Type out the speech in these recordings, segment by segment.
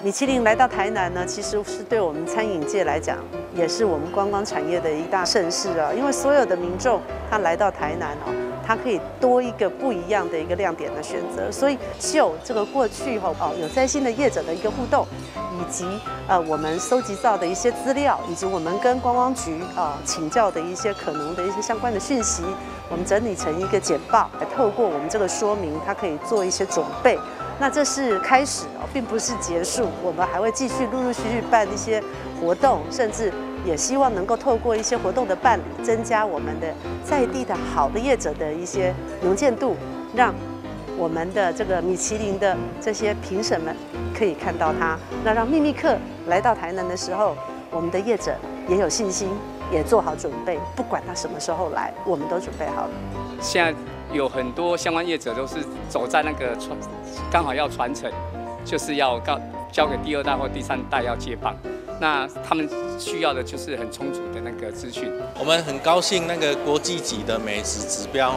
米其林來到台南呢，其實是對我們餐飲界來講，也是我們觀光產業的一大盛事啊。因為所有的民眾他來到台南哦，他可以多一個不一樣的一個亮點的選擇。所以就這個過去吼哦，有在新的業者的一個互動，以及我們蒐集到的一些資料，以及我們跟觀光局啊請教的一些可能的一些相關的訊息，我們整理成一個簡報，來透過我們這個說明，他可以做一些準備。那這是開始哦，並不是結束。我們還會繼續陸陸續續辦一些活動，甚至也希望能夠透過一些活動的辦理，增加我們的在地的好的業者的一些能見度，讓我們的這個米其林的這些評審們可以看到它。那讓秘密客來到台南的時候，我們的業者也有信心，也做好準備，不管他什麼時候來，我們都準備好了。現在有很多相關業者都是走在那個傳，剛好要傳承，就是要交給第二代或第三代要接棒。那他們需要的就是很充足的那個資訊。我們很高興，那個國際級的美食指標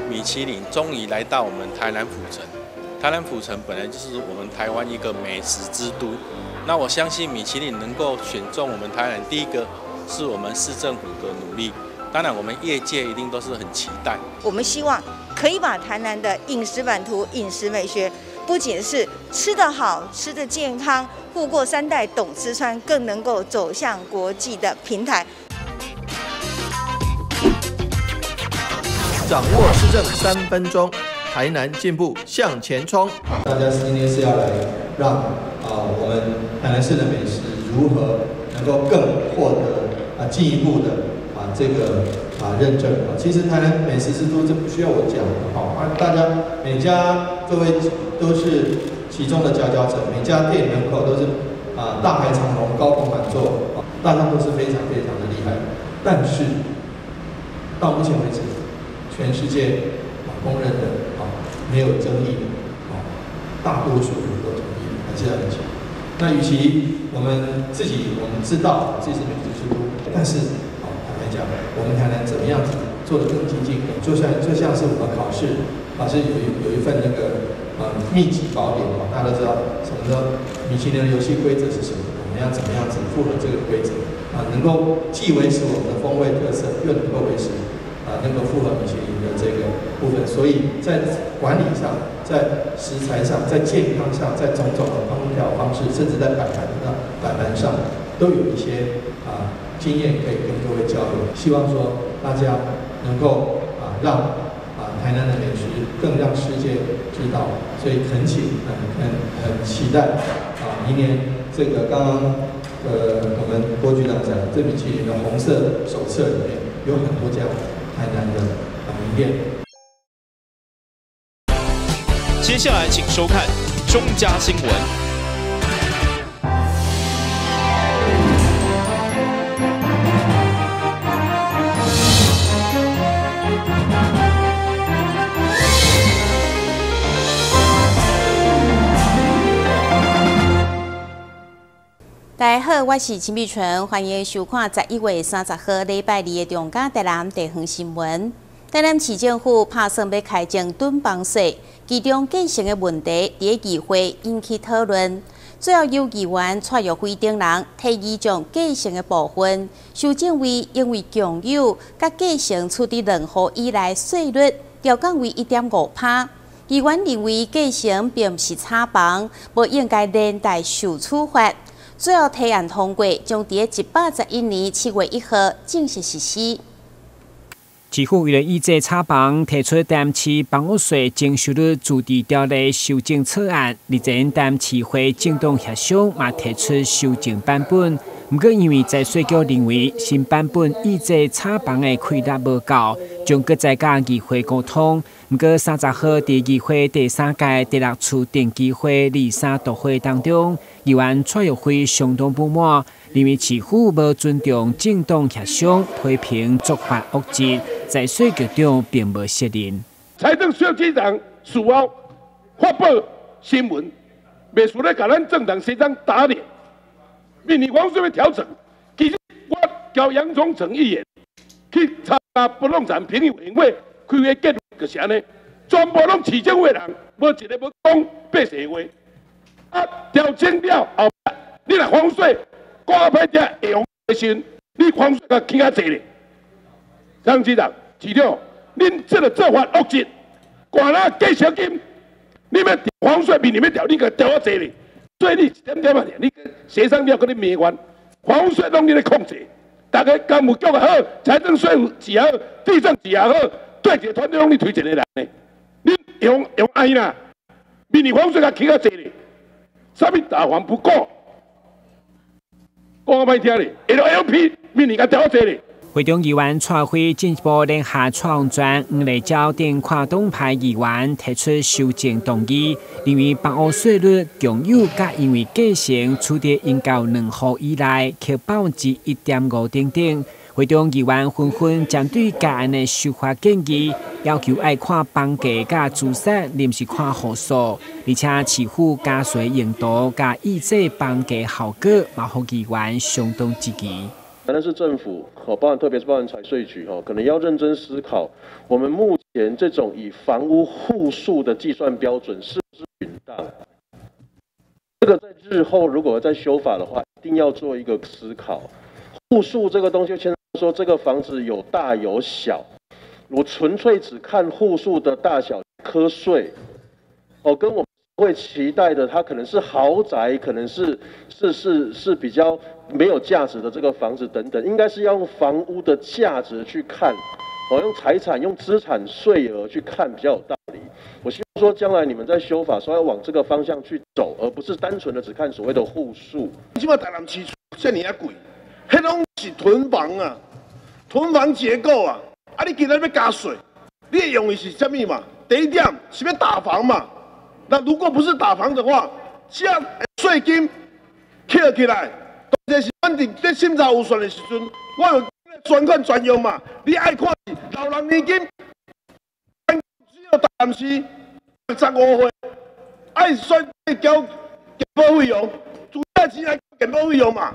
米其林終於來到我們台南府城。台南府城本來就是我們台灣一個美食之都。那我相信米其林能夠選中我們台南，第一個是我們市政府的努力。當然，我們業界一定都是很期待。我們希望可以把台南的飲食版圖、飲食美學，不僅是吃得好、吃得健康，富過三代懂吃穿，更能夠走向國際的平台。掌握市政3分鐘，台南進步向前衝。大家今天是要來讓我們台南市的美食如何能夠更獲得進一步的這個認證啊，其實台南美食之都這不需要我講的哈，大家每家各位都是其中的佼佼者，每家店門口都是大排長龍、高朋滿座，大家都是非常非常的厲害。但是到目前為止，全世界公認的沒有爭議的大多數人都同意，還是要很強。那與其我們自己我們知道自己是美食之都，但是講我們台南怎麼樣子做得更精進，就像是我們考試，考試有一份那個秘籍寶典嘛，大家都知道什麼叫米其林的遊戲規則是什麼，我們要怎麼樣子符合這個規則啊，能夠既維持我們的風味特色，又能夠維持能夠符合米其林的這個部分。所以在管理上、在食材上、在健康上、在種種的烹調方式，甚至在擺盤上，都有一些經驗可以跟各位交流，希望說大家能夠讓台南的美食更讓世界知道，所以懇請很期待明年這個剛剛我們郭局長講這米其林的紅色手冊裡面有很多家台南的名店。接下來請收看中嘉新聞。大家好，我是秦碧純，歡迎收看11月30號禮拜二的中嘉台南地方新聞。台南市政府拍算欲開徵囤房稅，其中繼承的問題佇議會引起討論。最後由議員蔡玉輝等人提議將繼承的部分修正為因為共有佮繼承取得兩戶以內稅率調降為1.5%。議員認為繼承並毋是炒房，無應該連帶受處罰。最後提案通過，將佇111年7月1號正式實施。市府為了抑制炒房，提出台南市房屋稅徵收率自治條例修正草案。日前，台南市會政黨協商嘛提出修正版本，毋過因為財稅局認為新版本抑制炒房的氣力無夠，將閣再佮議會溝通。毋過30號佇議會第三屆第六次定期會二三度會當中，議員蔡玉輝相當不滿，認為市府無尊重政黨協商，批評做法惡質，財稅局長並無責任。財政司司長事後發布新聞，袂輸咧共咱政黨市長打臉。明年房稅欲調整，其實我交楊宗成議員去參加不動產評議委員會開會結論就是按呢，全部攏市政府的人，無一个欲講百姓話。調整了後，你若房屋税讲较歹听，会用的时，你房屋税阁起较济咧。张市长、市长，恁这个做法恶质，寒哪计小金，你欲调房屋税，明年欲调，你阁调较济咧。所以你一点点仔，你协商了，阁咧骂冤，房屋税拢你咧控制，逐家工务局也好，财政税务也好，地政局也好，对一个团队拢你推一个人呢。你用用爱啦，明年房屋税阁起较济咧，啥物大房不顾，讲较歹听咧，LLP 明年阁调较济咧。会中议员蔡辉进一步联合蔡洪泉、黄丽娇等跨党派议员提出修正动议，认为房屋税率共有佮因为继承取得应交两户以内，扣1.5%等等。会中议员纷纷针对该案的修法建议，要求爱看房价佮资产，毋是看户数，而且市府加税用途佮抑制房价效果，嘛予议员相当质疑。台南市政府，包含特别是包含财税局，可能要认真思考，我们目前这种以房屋户数的计算标准是不是允当？这个在日后如果再修法的话，一定要做一个思考。户数这个东西，牵涉说这个房子有大有小，我纯粹只看户数的大小课税，跟我们会期待的，它可能是豪宅，可能是比较没有价值的这个房子等等，应该是要用房屋的价值去看，用财产、用资产税额去看比较有道理。我希望说，将来你们在修法说要往这个方向去走，而不是单纯的只看所谓的户数。这摆台南市这尔仔贵，彼拢是囤房啊，囤房结构啊，啊你今仔欲加税，你的用意是啥物嘛？第一点是欲打房嘛。那如果不是打房的话，这税金扣起来，当然是阮伫咧审查预算的时阵，我有专款专用嘛。你爱看是老人年金，只有台南市65岁，爱选交健保费用，主要钱来健保费用嘛。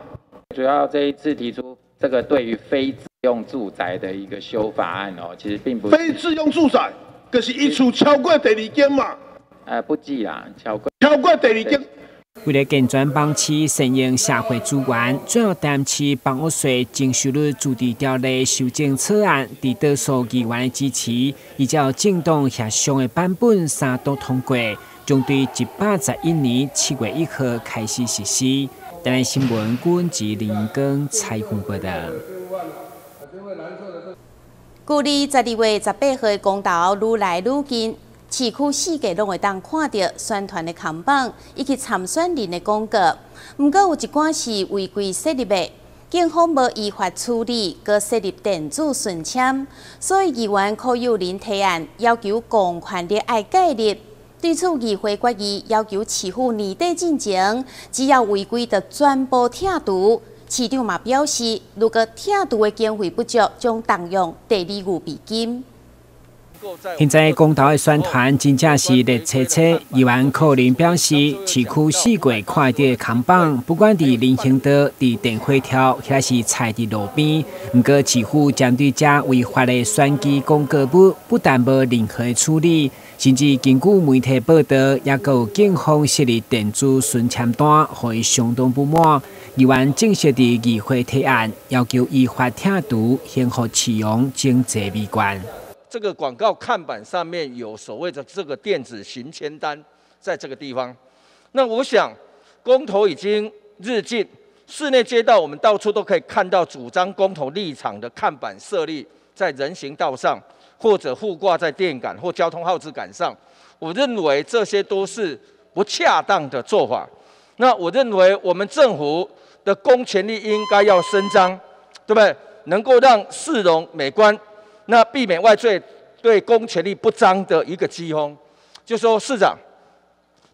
主要这一次提出这个对于非自用住宅的一个修法案哦，其实并不是非自用住宅，就是一厝超过第二间嘛。不计啦，超过第二间。为了健全房市善用社会资源，最后台南市房屋税征收率自治条例修正草案，伫多数议员的支持，依照政党协商的版本三读通过，将对111年7月1号开始实施。台南新闻郭吉林根采访报道。距离12月18号的公投愈来愈近。市区四界拢会当看著宣传的看板以及参选人的广告，毋过有一寡是违规设立的，警方无依法处理，阁设立电子顺签，所以议员柯幼林提案要求公权力爱介入。对此，议会决议要求市府年底进前，只要违规就全部拆除。市长嘛表示，如果拆除的经费不足，将动用第二预备金。现在公投的宣传真正是热切切。议员柯林表示，市区四界看著的看板，不管伫人行道、伫电火柱，抑是踩伫路边，毋过市府针对这违法的选举广告物，不但无任何的处理，甚至根据媒体报道，犹阁有警方设立电子巡签单，予伊相当不满。议员正式伫议会提案，要求依法拆除，兴福市容整齐美观。这个广告看板上面有所谓的这个电子行签单，在这个地方。那我想，公投已经日近，市内街道我们到处都可以看到主张公投立场的看板设立在人行道上，或者附挂在电杆或交通号志杆上。我认为这些都是不恰当的做法。那我认为我们政府的公权力应该要伸张，对不对？能够让市容美观。那避免外界对公权力不彰的一个讥讽，就说市长，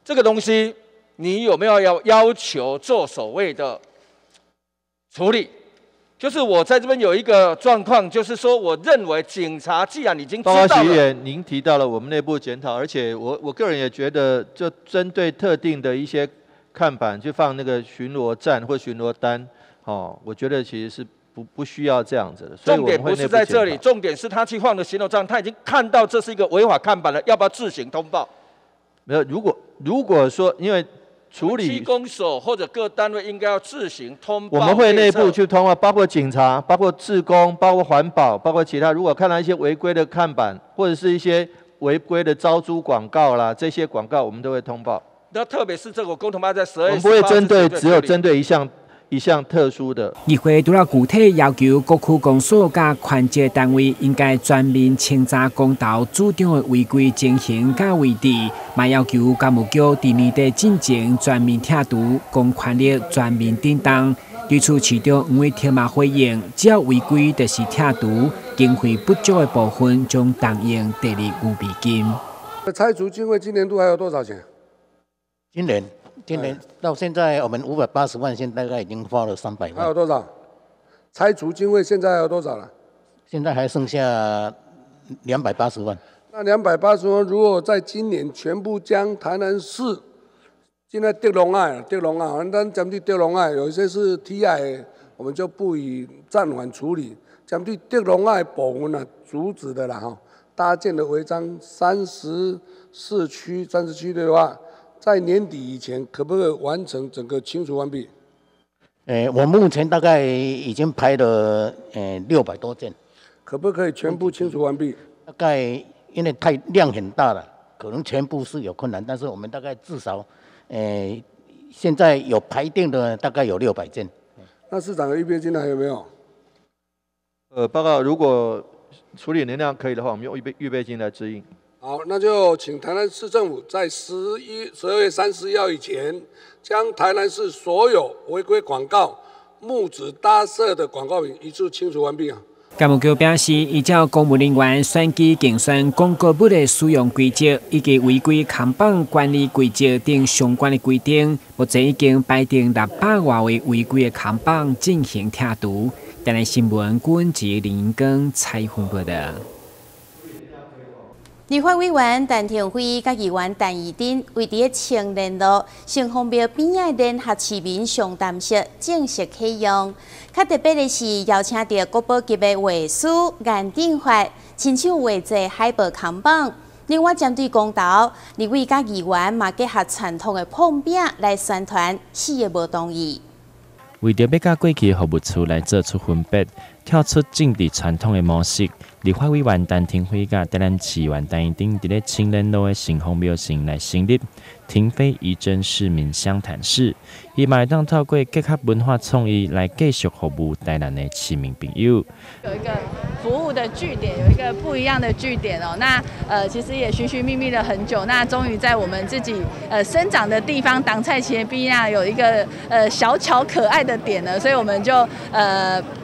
这个东西你有没有要求做所谓的处理？就是我在这边有一个状况，就是说，我认为警察既然已经知道了，报告议员，您提到了我们内部检讨，而且我个人也觉得，就针对特定的一些看板去放那个巡逻站或巡逻单，哦，我觉得其实是不需要这样子的。重点不是在这里，重点是他去放的巡逻站，他已经看到这是一个违法看板了，要不要自行通报？没有，如果说因为處理區公所或者各單位應該要自行通報。我們會內部去通報，包括警察、包括志工、包括環保、包括其他。如果看到一些違規的看板，或者是一些違規的招租廣告啦，這些廣告我們都會通報。那特別是這個公投在12月，我們不會針對只有針對一項特殊的。議會除了具體要求各區公所佮權責單位應該全面清查公投主張的違規情形佮位置，嘛要求工務局佇年底進前全面拆除公權力全面震動。對此，市長黃偉庭嘛回應，只要違規就是拆除，經費不足的部分將動用第二預備金。拆除經費今年度還有多少錢？今年到現在，我們580萬，現在大概已經花了300萬。還有多少？拆除經費現在還有多少了？現在還剩下280萬。那280萬，如果在今年全部將台南市現在竹籠仔，竹籠仔，咱針對竹籠仔，有一些是 TI，我們就不予暫緩處理。針對竹籠仔部分啊，阻止的啦哈，搭建的違章34區，30區的話，在年底以前，可不可以完成整個清除完畢？我目前大概已經排了600多件。可不可以全部清除完畢？大概因為太量很大了，可能全部是有困難，但是我們大概至少，現在有排定的大概有600件。那市長的預備金還有沒有？報告，如果處理能量可以的話，我們用預備金來支應。好，那就請台南市政府在12月31號以前，將台南市所有違規廣告、木質搭設的廣告品一次清除完畢啊。工務局表示，依照公務人員選舉競選廣告物的使用規則以及違規看板管理規則等相關的規定，目前已經排定600外個違規的看板進行拆除。台南新聞郭吉林根採訪報道。立法委員陳亭妃佮議員陳怡貞位佇咧青年路城隍廟邊仔聯合市民相談室正式啟用。較特別的是，邀請著國寶級的畫師顏頂發親手畫製海報看板。另外，針對公投，立委佮議員嘛結合傳統的膨餅來宣傳四个無同意。為著欲佮過去服務處來做出分別，跳出政治傳統的模式，立法委員陳亭妃佮台南市議員陳怡貞佇咧青年路的城隍廟前來成立亭妃怡貞市民相談室，希望會當透過結合文化創意來繼續服務台南的市民朋友。有一個服務的據點，有一個不一樣的據點哦。那其實也尋尋覓覓了很久，那終於在我們自己生長的地方，當菜切邊啊，有一個小巧可愛的點呢，所以我們就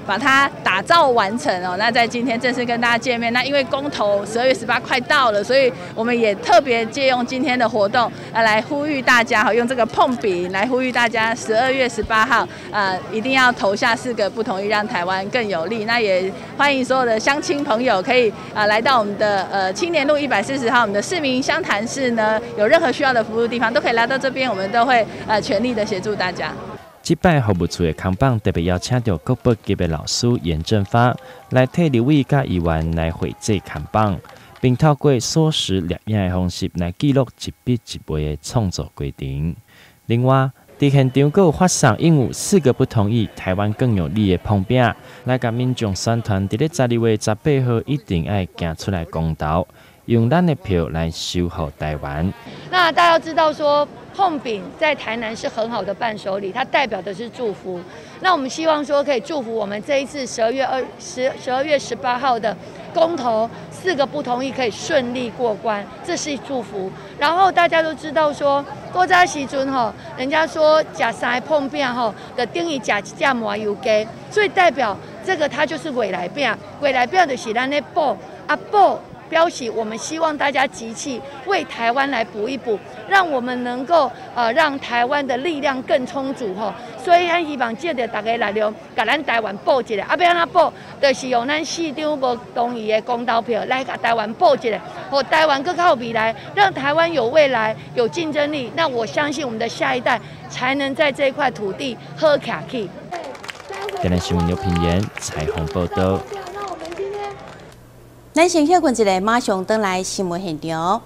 把它打造完成哦。那在今天正式跟大家見面。那因為公投12月18快到了，所以我們也特別借用今天的活動來呼籲大家哈，用這個膨餅來呼籲大家，12月18號一定要投下四個不同意，讓台灣更有利。那也歡迎所有的鄉親朋友可以來到我們的青年路140號我們的市民相談室呢，有任何需要的服務地方都可以來到這邊，我們都會全力的協助大家。這擺服務處的看板特別邀請著國寶級的老師顏正發來替立委佮議員來繪製看板，並透過縮時攝影的方式來記錄一筆一畫的創作過程。另外，佇現場閣有發送印有四個不同意，台灣更有利的膨餅，來共民眾宣傳，佇咧12月18號一定愛行出來公投，用咱的票來守護台灣。那大家要知道說，膨餅在台南是很好的伴手禮，它代表的是祝福。那我們希望說可以祝福我們這一次12月18號的公投，四個不同意可以順利過關，這是祝福。然後大家都知道說，古早時陣吼，人家說食三个膨餅吼，就等於食一隻麻油雞，所以代表這個它就是未來餅，未來餅就是咱咧補啊補。標示我們希望大家集氣為台灣來補一補，讓我們能夠讓台灣的力量更充足吼。所以咱希望借著大家力量，共咱台灣補一下。啊，欲按怎補？就是用咱四張無同意的公投票來共台灣補一下，予台灣閣較有未來，讓台灣有未來、有競爭力。那我相信我們的下一代才能在這塊土地好徛起。台南新聞劉品言採訪報道。咱先歇睏一下，馬上轉來新聞現場。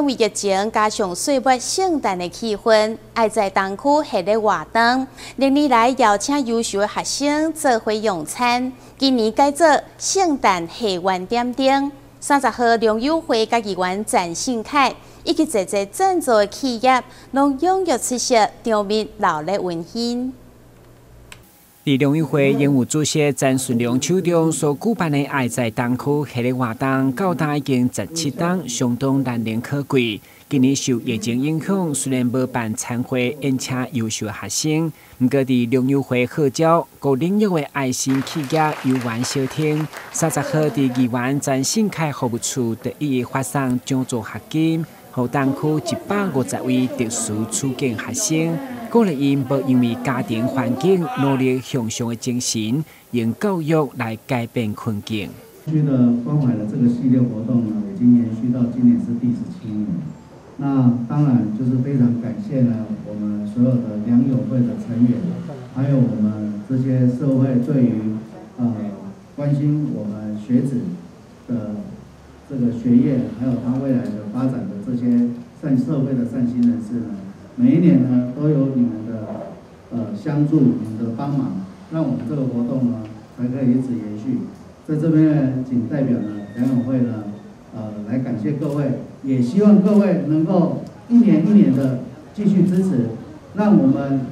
因為疫情加上歲末聖誕的氣氛，愛在東區系列活動，歷年來邀請優秀的學生做伙用餐。今年改做聖誕戲院點燈。30號良友會佮議員陳信凱以及濟濟贊助的企業，攏踴躍出席，場面熱鬧溫馨。佇良友會營運主席陳順良手中所舉辦的愛在東區系列活動，到今已經17冬，相當難能可貴。今年受疫情影響，雖然無辦餐會宴請優秀學生，毋過佇良友會號召各領域的愛心企業遊玩小廳，30號佇議員陳信凱服務處特意發送獎助學金，予東區150位特殊處境學生。鼓勵𪜶無因為家庭環境努力向上的精神，用教育來改變困境。區的關懷的這個系列活動呢，已經延續到今年是第17年。那當然就是非常感謝呢，我們所有的良友會的成員，還有我們這些社會對於關心我們學子的這個學業，還有他未來的發展的這些善社會的善心人士呢。每一年呢，都有你們的相助，你們的幫忙，讓我們這個活動呢才可以一直延續。在這邊呢，僅代表呢良友會呢，來感謝各位，也希望各位能夠一年一年的繼續支持，讓我們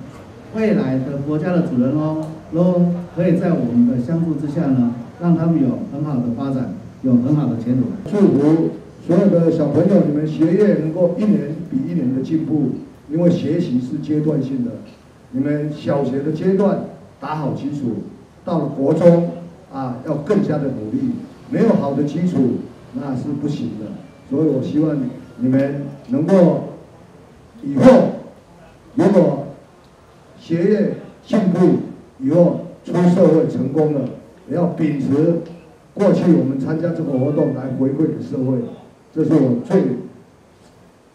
未來的國家的主人翁都可以在我們的相助之下呢，讓他們有很好的發展，有很好的前途。祝福所有的小朋友，你們學業能夠一年比一年的進步。因為學習是階段性的，你們小學的階段打好基礎，到了國中啊，要更加的努力。沒有好的基礎，那是不行的。所以我希望你們能夠以後如果學業進步，以後出社會成功了，也要秉持過去我們參加這個活動來回饋給社會，這是我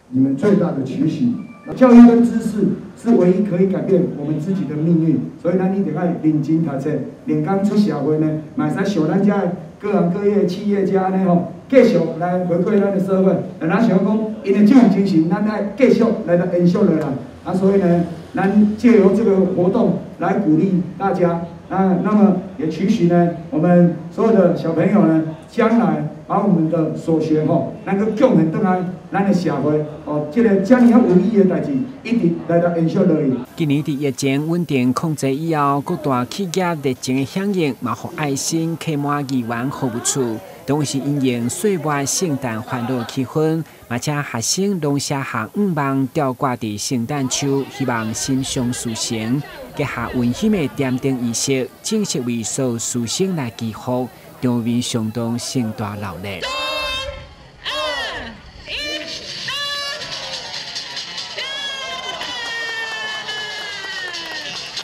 你們最大的期許。教育跟知識是唯一可以改變我們自己的命運，所以咱一定愛認真讀冊，連剛出社會呢，嘛會使像咱遮各行各業企業家按呢吼，繼續來回饋咱的社會。咱想講，𪜶的這種精神，咱愛繼續來延續落來。啊，所以呢，咱藉由這個活動來鼓勵大家。啊，那麼也期許呢，我們所有的小朋友呢，將來把我們的所學吼，能夠貢獻轉來咱的社會哦，這個遮爾仔有意義的代誌，一直來到延續落去。今年佇疫情穩定控制以後，各大企業熱情的響應，嘛予愛心客滿議員服務處，當時因應歲末聖誕歡樂氣氛，嘛請學生攏寫下願望吊掛佇聖誕樹，希望心想事成。結合溫馨的點燈儀式，正式為所有師生來祈福，場面相當盛大熱鬧。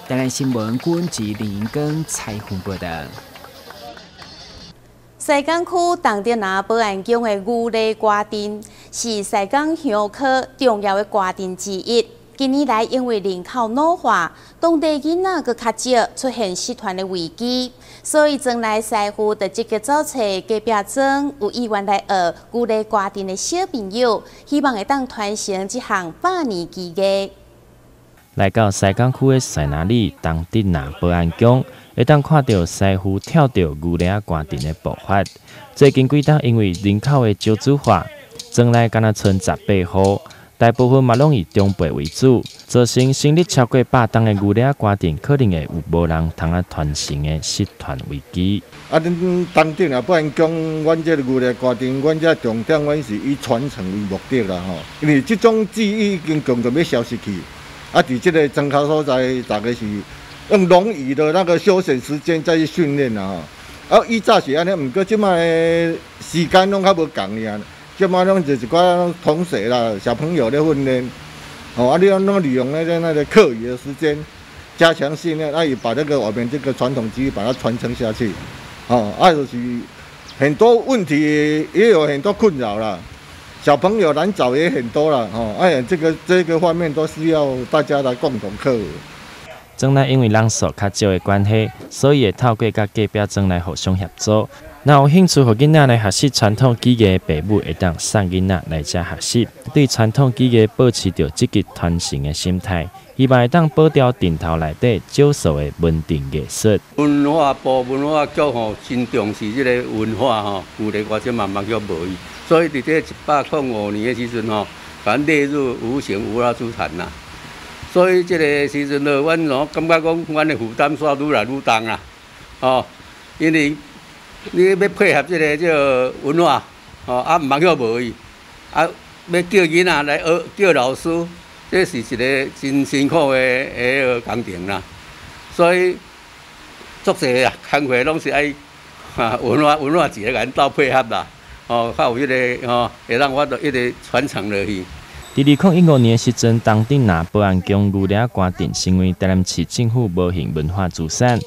台南新聞郭文林英庚采訪報道。西港區東德南保安宮的牛犁歌陣是西港鄉科重要的歌陣之一。近年來，因為人口老化，當地囡仔閣較少，出現失傳的危機，所以莊內師傅就積極走揣隔壁莊有意願來學牛犁歌陣的小朋友，希望會當傳承這項百年技藝。來到西港區的西拿里東德南保安宮，會當看著師傅跳著牛犁仔歌陣的步伐。最近幾冬因為人口的少子化，莊內敢若賰18戶，大部分嘛攏以長輩為主，造成成立超過100冬的牛犁仔歌陣，可能會有無人通啊傳承的失傳危機。啊，恁東德南保安宮，阮這個牛犁歌陣，阮這重點，阮是以傳承為目的啦吼，因為這種技藝已經漸漸欲消失去。啊，佇這個莊跤所在，大家是用農餘的那個休閒時間再去訓練啦吼。啊，以早是按呢，毋過這擺時間攏較無仝爾，這擺攏就一寡同學啦、小朋友咧訓練。哦，啊，你攏利用那個課餘的時間加強訓練，啊，也把這個我們這個傳統技藝把它傳承下去。哦，啊，就是很多問題也有很多困擾啦。小朋友難找也很多啦，吼！哎呀，這個方面都需要大家來共同克服。莊內因為人數較少的關係，所以會透過佮隔壁莊來互相協助。若有興趣予囡仔來學習傳統技藝的爸母，會當送囡仔來遮學習，對傳統技藝保持著積極傳承的心態，希望會當保牢鎮頭內底少數的文鎮藝術。文化部文化局吼真重視這个文化吼，牛虢歌仔慢慢叫無去，所以佇這105年的時陣吼，共咱列入無形文化資產啦。所以這个時陣咯，阮喏感覺講，阮的負擔煞愈來愈重啦，哦，因為你欲配合這个這个文化，吼啊，毋通叫無去，啊，欲叫囡仔來學，叫老師，這是一个真辛苦的彼个工程啦。所以，足濟啊，工課攏是愛哈文化文化節來共𪜶鬥配合啦，哦，較有彼个吼，會當我著一直傳承落去。佇2015年時陣，東鎮若保安宮牛虢歌陣成為台南市政府無形文化資產，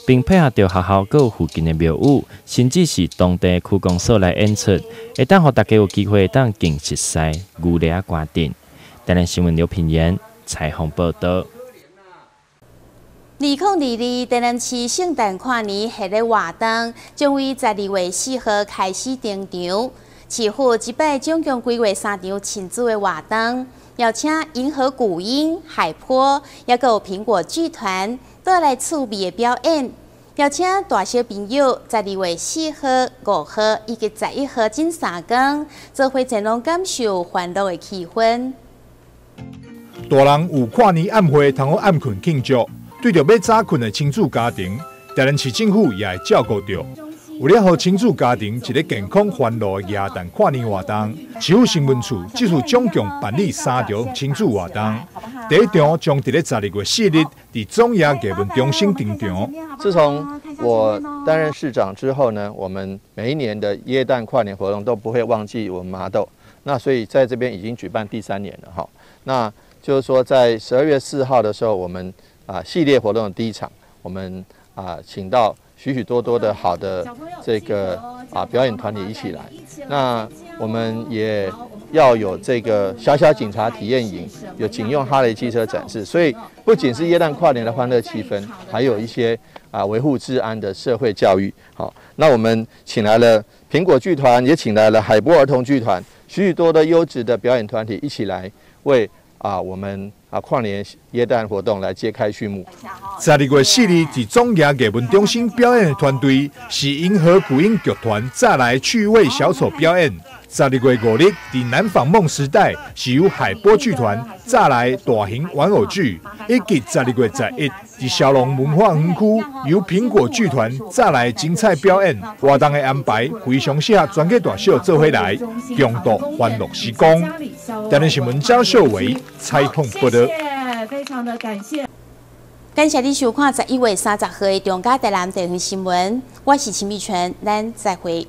並配合著學校閣有附近的廟宇，甚至是當地區公所來演出，會當予大家有機會當更熟悉牛虢歌陣。台南新聞劉品言採訪報導。2022台南市聖誕跨年系列活動將於12月4號開始登場。市府這擺總共規劃三場親子的活動，邀請銀河古音、海波，抑閣有蘋果劇團帶來趣味的表演。邀請大小朋友12月4號、5號以及11號這三工，做伙前往感受歡樂的氣氛。大人有跨年暗會通好暗睏慶祝，對著欲早睏的親子家庭，台南市政府也會照顧著。為了予親子家庭一个健康歡樂的耶誕跨年活動，市府新聞處這次總共辦理三場親子活動。第一場將佇咧12月4日佇總爺藝文中心登場。自從我擔任市長之後呢，我們每一年的耶誕跨年活動都不會忘記我們麻豆。那所以在這邊已經舉辦第三年了哈。那就是說，在12月4號的時候，我們系列活動的第一場，我們請到許許多多的好的這個表演團體一起來，那我們也要有這個小小警察體驗營，有警用哈雷機車展示，所以不僅是耶誕跨年的歡樂氣氛，還有一些維護治安的社會教育。好，那我們請來了蘋果劇團，也請來了海波兒童劇團，許許多多優質的表演團體一起來為我們跨年耶誕活動來揭開序幕。12月4日，佇總爺藝文中心表演的團隊是銀河古音劇團再來趣味小丑表演。12月5日，佇南紡夢時代是由海波劇團再來大型玩偶劇，以及12月11佇小龍文化園區由蘋果劇團再來精彩表演。活動的安排非常適合全家大小做伙來共度歡樂時光。台南新聞張秀維採訪報導。非常的感謝。感謝你收看11月30號的中嘉台南地方新聞，我是秦美泉，咱再會。